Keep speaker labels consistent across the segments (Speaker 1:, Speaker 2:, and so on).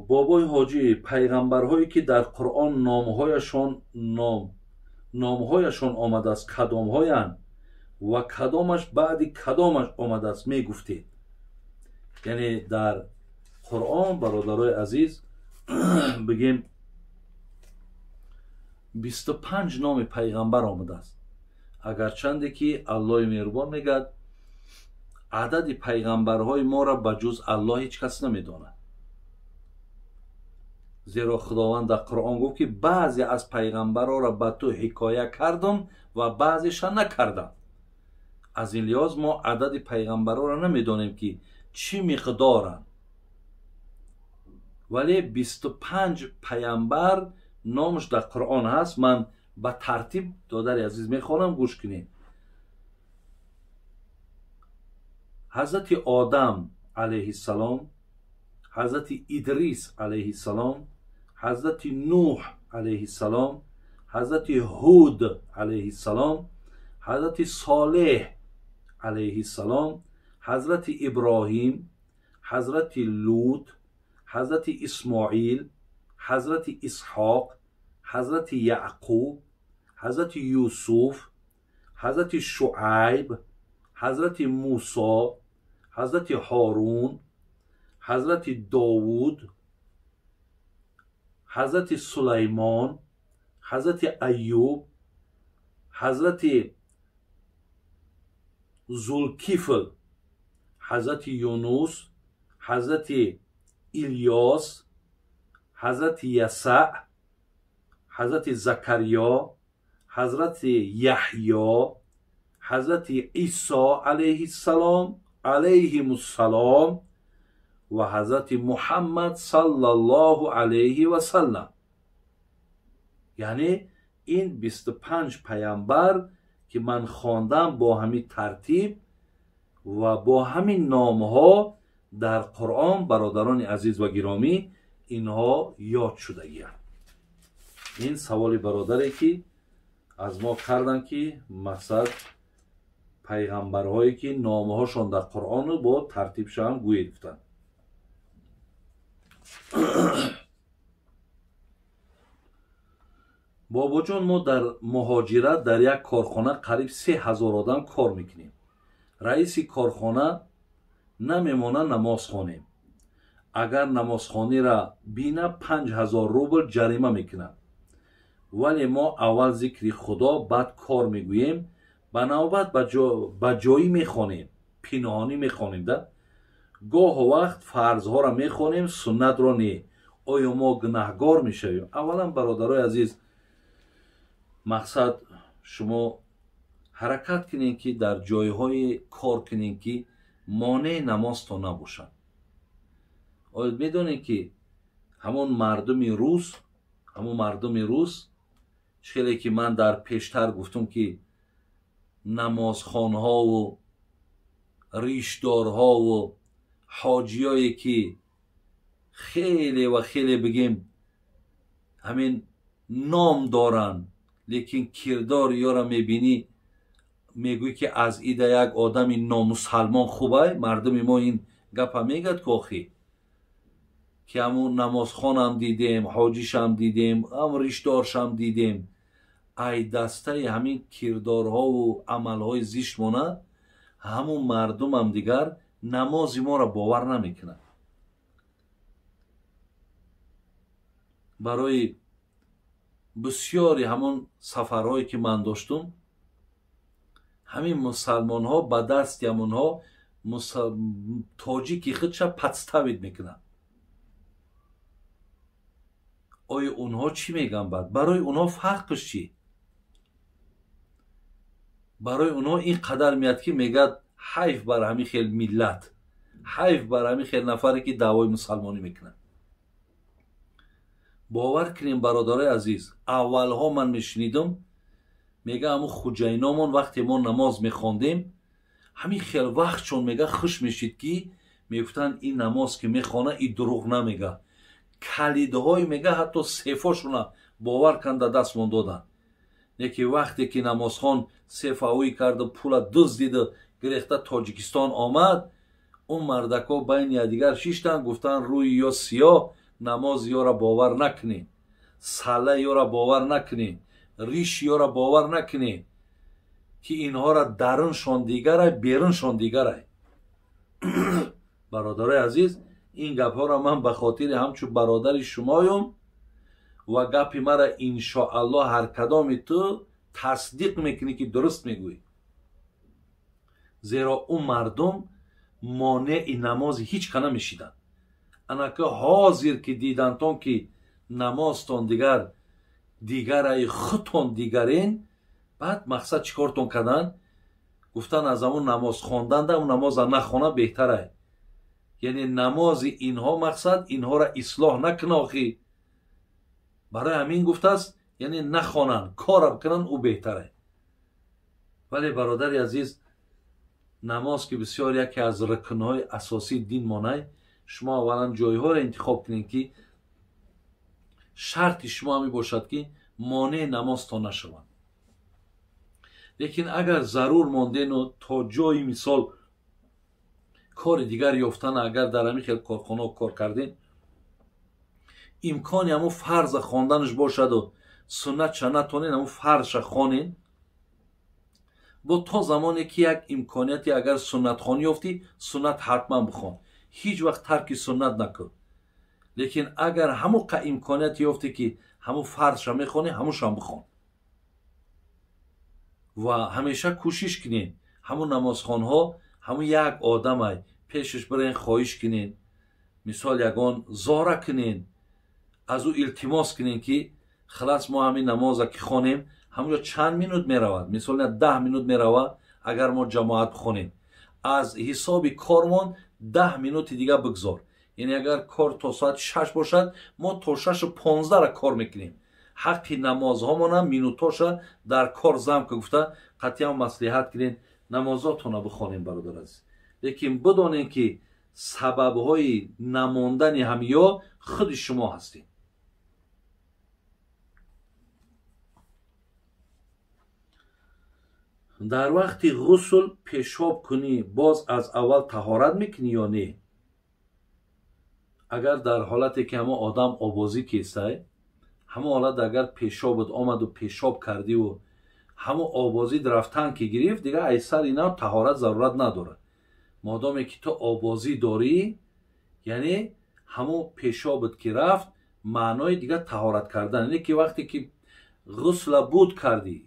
Speaker 1: Бобои ҳоҷӣ, пайғамбарҳое ки дар Қуръон номҳояшон омадааст, кадомҳоянд ва кадомаш баъди кадомаш омадааст мегуфтед? Яъне дар Қуръон, бародарои азиз, бигем 25 номи пайғамбар омадааст. Агарчанде ки Аллоҳи меҳрубон мегӯяд, адади пайғамбарҳои моро ба ҷуз Аллоҳ ҳеҷ кас намедонад. Зеро Худованд дар Қуръон гуфт, ки баъзе аз пайғамбарҳоро ба ту ҳикоя кардам ва баъзеша накардам. Аз ин лиҳоз мо адади пайғамбарҳоро намедонем, ки чӣ миқдоранд, вале 25 пайғамбар номаш дар Қуръон ҳаст. Ман ба тартиб, додари азиз, мехонам, гӯш кунед. Ҳазрати Одам алайҳиссалом, ҳазрати Идрис алайҳиссалом, ҳазрати Нуҳ алайҳиссалом, ҳазрати Ҳуд алайҳиссалом, ҳазрати Солеҳ алайҳиссалом, ҳазрати Иброҳим, ҳазрати Лут, ҳазрати Исмоил, ҳазрати Исҳоқ, ҳазрати Яъқуб, ҳазрати Юсуф, ҳазрати Шуайб, ҳазрати Мусо, ҳазрати Ҳорун, ҳазрати Довуд, ҳазрати Сулаймон, ҳазрати Айюб, ҳазрати Зулкифл, ҳазрати Юнус, ҳазрати Илёс, ҳазрати Ясаъ, ҳазрати Закариё, ҳазрати Яҳё, ҳазрати Исо алайҳиссалом, алайҳимуссалом ва ҳазрати Муҳаммад саллаллоҳу алайҳи васаллам. Яъне ин 25 пайғамбар ки ман хондам бо ҳамин тартиб ва бо ҳамин номҳо дар Қуръон, бародарони азиз ва гиромӣ, инҳо ёд шудагианд. Ин саволи бародаре ки аз мо карданд, ки мақсад пайғамбарҳое ки номҳошон дар Қуръону бо тартибшаам гӯед гуфтанд. Бобоҷон, мо дар муҳоҷират дар як корхона қариб 3000 одам кор мекунем. Раиси корхона намемона намоз хонем. Агар намозхониро бина 5000 рубл ҷарима мекунад. Вале мо аввал зикри Худо, баъд кор мегӯем, ба навбат ба ҷоӣ мехонем, пинҳонӣ мехонем да. Гоҳо вақт фарзҳоро мехонем, суннатро не. Оё мо гунаҳгор мешавем? Аввалан, бародарои азиз, мақсад шумо ҳаракат кунед, ки дар ҷойҳое кор кунед, ки монеи намозтон набошад. Оё медонед, ки ҳамон мардуми рус, хеле ки ман дар пештар гуфтум, ки намозхонҳову ришдорҳову ҳоҷиёе ки хеле ва хеле бигем ҳамин ном доранд, лекин кирдори ёро мебинӣ, мегӯӣ ки аз ида як одами номусалмон хубай. Мардуми мо ин гапа мегӯяд, ки охи ки ҳамун намозхонам дидем, ҳоҷишам дидем, ҳам ришдоршам дидем, ай дастаи ҳамин кирдорҳову амалҳои зишт монад, ҳамун мардумам дигар намози моро бовар намекунад. Барои бисёри ҳамон сафарҳое ки ман доштум, ҳамин мусалмонҳо ба дасти ҳамонҳо тоҷики худша подставид мекунанд. Оё онҳо чӣ мегӯянд баъд? Барои онҳо фарқш чӣ? Барои онҳо ин қадар меяд, ки мегӯяд ҳайф бар ҳамин хел миллат, ҳайф бар ҳамин хел нафаре ки даъвои мусалмонӣ мекунад. Бовар кунем, бародарои азиз, аввалҳо ман мешунидам, мега ҳамун хуҷайномон вақте мо намоз мехондем, ҳамин хел вақт чон мега хуш мешид, ки мегуфтанд ин намоз ки мехона, и дурӯғ намега. Калидҳои мега ҳатто сефошона бовар канда дастмон доданд. Не ки вақте ки намозхон сефаҳоӣ карду пула дуздиду гирехта Тоҷикистон омад, он мардако байни якдигар шиштанд, гуфтанд рӯи ё сиёҳ, намоз ёра бовар накунед, сала ёра бовар накунед, риш ёра бовар накунед, ки инҳоро даруншон дигарай, беруншон дигарай. Бародарои азиз, ин гапҳоро ман ба хотири ҳамчун бародари шумоюм ва гапи мара иншоаллоҳ ҳар кадоми ту тасдиқ мекунӣ ки дуруст мегӯӣ. Зеро ӯ мардум монеи намози ҳеҷ ка намешиданд. Анака ҳозир ки дидантон ки намозтон дигар дигараи худтон дигарен, баъд мақсад чӣ кортон карданд? Гуфтан аз ҳамун намоз хонданда он намоза нахона беҳтарай. Яъне намози инҳо мақсад инҳоро ислоҳ накуна охи. Барои ҳамин гуфтааст, яъне нахонанд, кора бикунанд, ӯ беҳтарай. Вале бародари азиз, намоз ки бисёр яке аз рукнҳои асосии дин монай, шумо аввалан ҷойҳоро интихоб кунед ки шарти шумо ҳамин бошад ки монеи намозтон нашаванд. Лекин агар зарур мондену то ҷои мисол кори дигар ёфтан, агар дар ҳамин хел корхонаҳо кор кардем, имкони ҳамун фарза хонданаш бошаду суннатша натонен, ҳамун фарзша хонен, бо то замоне ки як имконияте агар суннатхонӣ ёфтӣ, суннат ҳатман бихон, ҳеҷ вақт тарки суннат накун. Лекин агар ҳамун қа имконият ёфтӣ ки ҳамун фарзша мехонӣ, ҳамуншам бихон. Ва ҳамеша кӯшиш кунед ҳамун намозхонҳо ҳамун як одамай пешаш бирен, хоҳиш кунед, мисол ягон зора кунед, аз ӯ илтимос кунед ки хилас мо ҳамин намоза ки хонем, ҳамунҷо чанд минут меравад, мисол 10 минут меравад, агар мо ҷамоат бихонем, аз ҳисоби кормон 10 минути дига бигзор. Яъне агар кор то соати 6 бошад, мо то 6:15 кор мекунем. Ҳаққи намозҳомонам минутоша дар кор зам ка гуфта қатъиян маслиҳат кунед, намозотонро бихонем бародар азиз. Лекин бидонед ки сабабҳои намондани ҳамё худи шумо ҳастед. Дар вақти ғусл пешоб кунӣ, боз аз аввал таҳорат мекунӣ ё не? Агар дар ҳолате ки ҳамон одам обозӣ кесай, ҳамон ҳолат агар пешобат омаду пешоб кардиву ҳамон обозӣ рафтан ки гирифт, дигар аз сари нав таҳорат зарурат надорад. Модоме ки ту обозӣ дорӣ, яъне ҳамон пешобат ки рафт, маънои дигар таҳорат кардан. Яъне ки вақте ки ғусла буд кардӣ,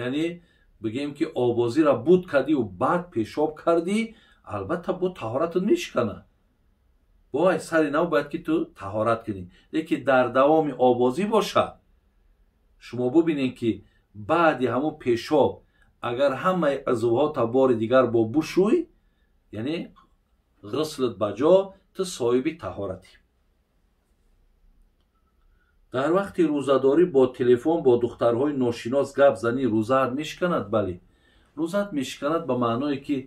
Speaker 1: яъне бигем ки обозиро буд кардиву баъд пешоб кардӣ, албатта бо таҳоратат мешиканад. Бо аз сари нав бояд ки ту таҳорат кунӣ. Лекин дар давоми обозӣ бошад, шумо бубинед ки баъди ҳамон пешоб агар ҳамаи узвҳота бори дигар бо бушӯй, яъне ғуслат ба ҷо, ту соҳиби таҳоратӣ. Дар вақти рӯзадорӣ бо телефон бо духтарҳои ношинос гап занӣ, рӯзаат мешиканад? Бале, рӯзаат мешиканад ба маъное ки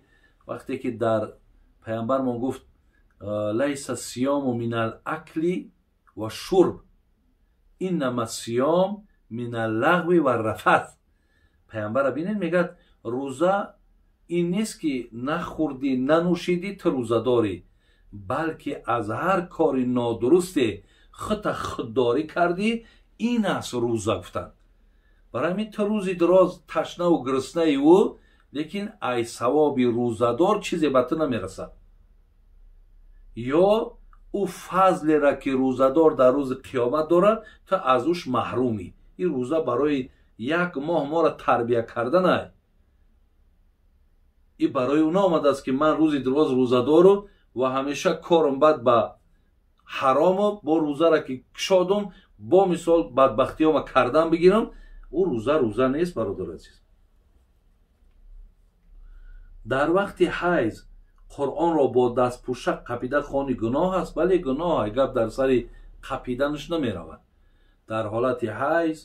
Speaker 1: вақте ки дар паямбармон гуфт лайса сиёму минал акли ва шурб иннама сиём минал лағви ва рафат. Паямбара бинед, мегӯяд рӯза ин нест ки нахӯрдӣ нанӯшидӣ ту рӯзадорӣ, балки аз ҳар кори нодурусте худта худдорӣ кардӣ, ин аст рӯза гуфтанд. Барои ҳамин ту рӯзи дароз ташнаву гуруснаи ӯ, лекин ай савоби рӯзадор чизе ба ту намерасад. Ё ӯ фазлера ки рӯзадор дар рӯзи қиёмат дорад, ту аз ӯш маҳрумӣ. Ин рӯза барои як моҳ моро тарбия карданай. Ин барои ӯ наомадааст ки ман рӯзи дароз рӯзадору ва ҳамеша корам бад ба ҳарому, бо рӯзара ки кушодум, бо мисол бадбахтиёма кардан бигирам, ӯ рӯза рӯза нест, бародар азиз. Дар вақти ҳайз Қуръонро бо дастпӯшак қапида хони гуноҳ аст? Бале, гуноҳ. Гап дар сари қапиданаш намеравад. Дар ҳолати ҳайз,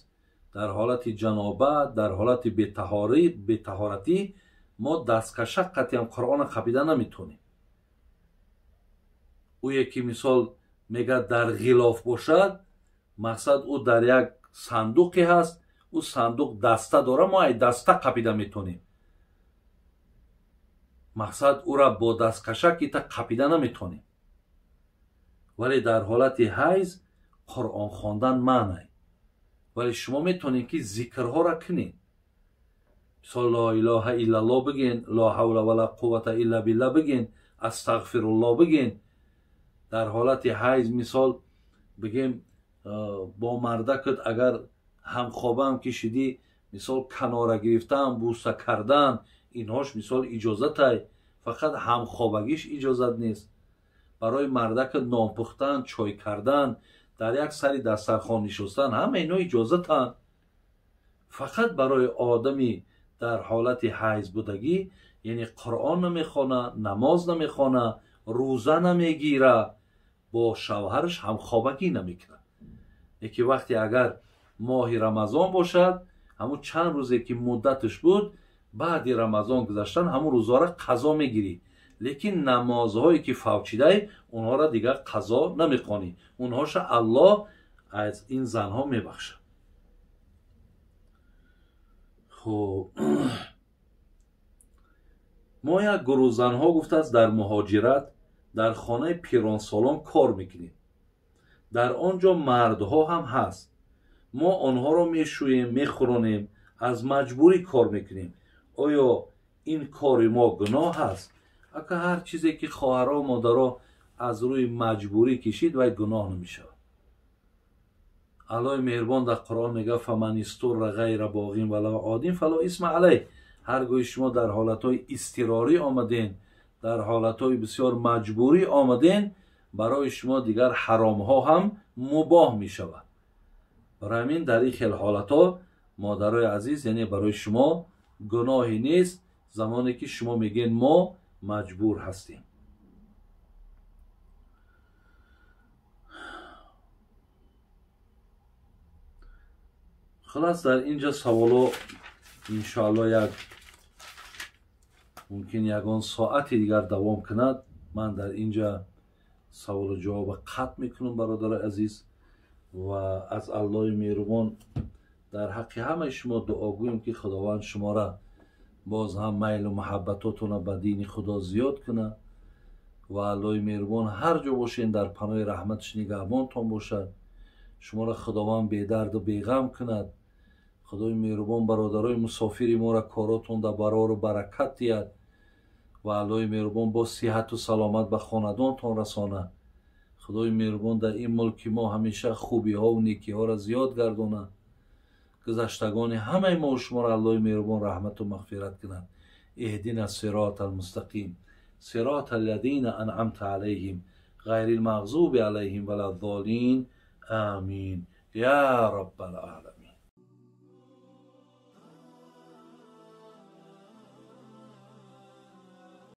Speaker 1: дар ҳолати ҷанобат, дар ҳолати бетаҳоратӣ мо дасткашак қатъиан Қуръонро қапида наметонем. Ӯе ки мисол мегӯяд дар ғилоф бошад, мақсад ӯ дар як сандуқе ҳаст, Ӯ сандуқ даста дора, мо ай даста қапида метонем. Мақсад ӯра бо дасткашак ита қапида наметонем. Вале дар ҳолати ҳайз Қуръон хондан манъ. Вале шумо метонед ки зикрҳоро кунед. Мисол ло илоҳа иллаллоҳ бигӯен, ло ҳавла вала қуввата илла билла бигӯен, астағфируллоҳ бигӯен. Дар ҳолати ҳайз мисол бигем бо мардакат агар ҳамхобаам кишидӣ, мисол канора гирифтан, буса кардан, инҳош мисол иҷозатай, фақат ҳамхобагиш иҷозат нест. Барои мардакат нон пухтан, чой кардан, дар як сари дастархон нишостан, ҳама ино иҷозатанд. Фақат барои одами дар ҳолати ҳайз будагӣ, яъне Қуръон намехона, намоз намехона, рӯза намегира, бо шавҳараш ҳамхобагӣ намекунад. Яке вақте агар моҳи Рамазон бошад, ҳамун чанд рӯзе ки муддаташ буд, баъди Рамазон гузаштан ҳамун рӯзҳоро қазо мегирӣ. Лекин намозҳое ки фавчидай, онҳоро дигар қазо намехонӣ. Онҳоша Аллоҳ аз ин занҳо мебахшад. Хуб, мо як гурӯҳ занҳо гуфтааст дар муҳоҷират дар хонаи пиронсолон кор мекунем. Дар он ҷо мардҳо ҳам ҳаст. Мо онҳоро мешӯем, мехӯронем, аз маҷбурӣ кор мекунем. Оё ин кори мо гуноҳ аст? Ака ҳар чизе ки хоҳаро модаро аз рӯи маҷбурӣ кишид, вай гуноҳ намешавад. Аллоҳи меҳрубон дар Қуръон мегӯяд: фаман истурра ғайра боғин вала один фало исма алайҳ. Ҳар гоҳи шумо дар ҳолатҳои изтирорӣ омаден, дар ҳолатҳои бисёр маҷбурӣ омаден, барои шумо дигар ҳаромҳо ҳам мубоҳ мешавад. Барои ҳамин дар ин хел ҳолатҳо модарои азиз, яъне барои шумо гуноҳе нест, замоне ки шумо мегӯед мо маҷбур ҳастем. Хулас дар инҷа саволо иншоалло як мумкин ягон соати дигар давом кунад. Ман дар инҷа саволу ҷавоба қатъ мекунам, бародарои азиз, ва аз Аллоҳи меҳрубон дар ҳаққи ҳамаи шумо дуогӯем ки Худованд шуморо боз ҳам майлу муҳаббатотонро ба дини Худо зиёд кунад ва Аллоҳи меҳрубон ҳар ҷо бошен дар паноҳи раҳматаш нигаҳбонтон бошад. Шуморо Худованд бедарду беғам кунад. Худои меҳрубон бародарои мусофири моро коротон дар барору баракат диҳад ва Аллоҳи меҳрубон боз сиҳату саломат ба хонадонтон расонад. Худои меҳрубон дар ин мулки мо ҳамеша хубиҳову некиҳоро зиёд гардонад. Гузаштагони ҳамаи мо шуморо Аллоҳи меҳрубон раҳмату мағфират кунад. Иҳдина сирота алмустақим, сирота аллазина анъамта алайҳим, ғайри алмағзуби алайҳим валаззолин. Амин я раббал оламин.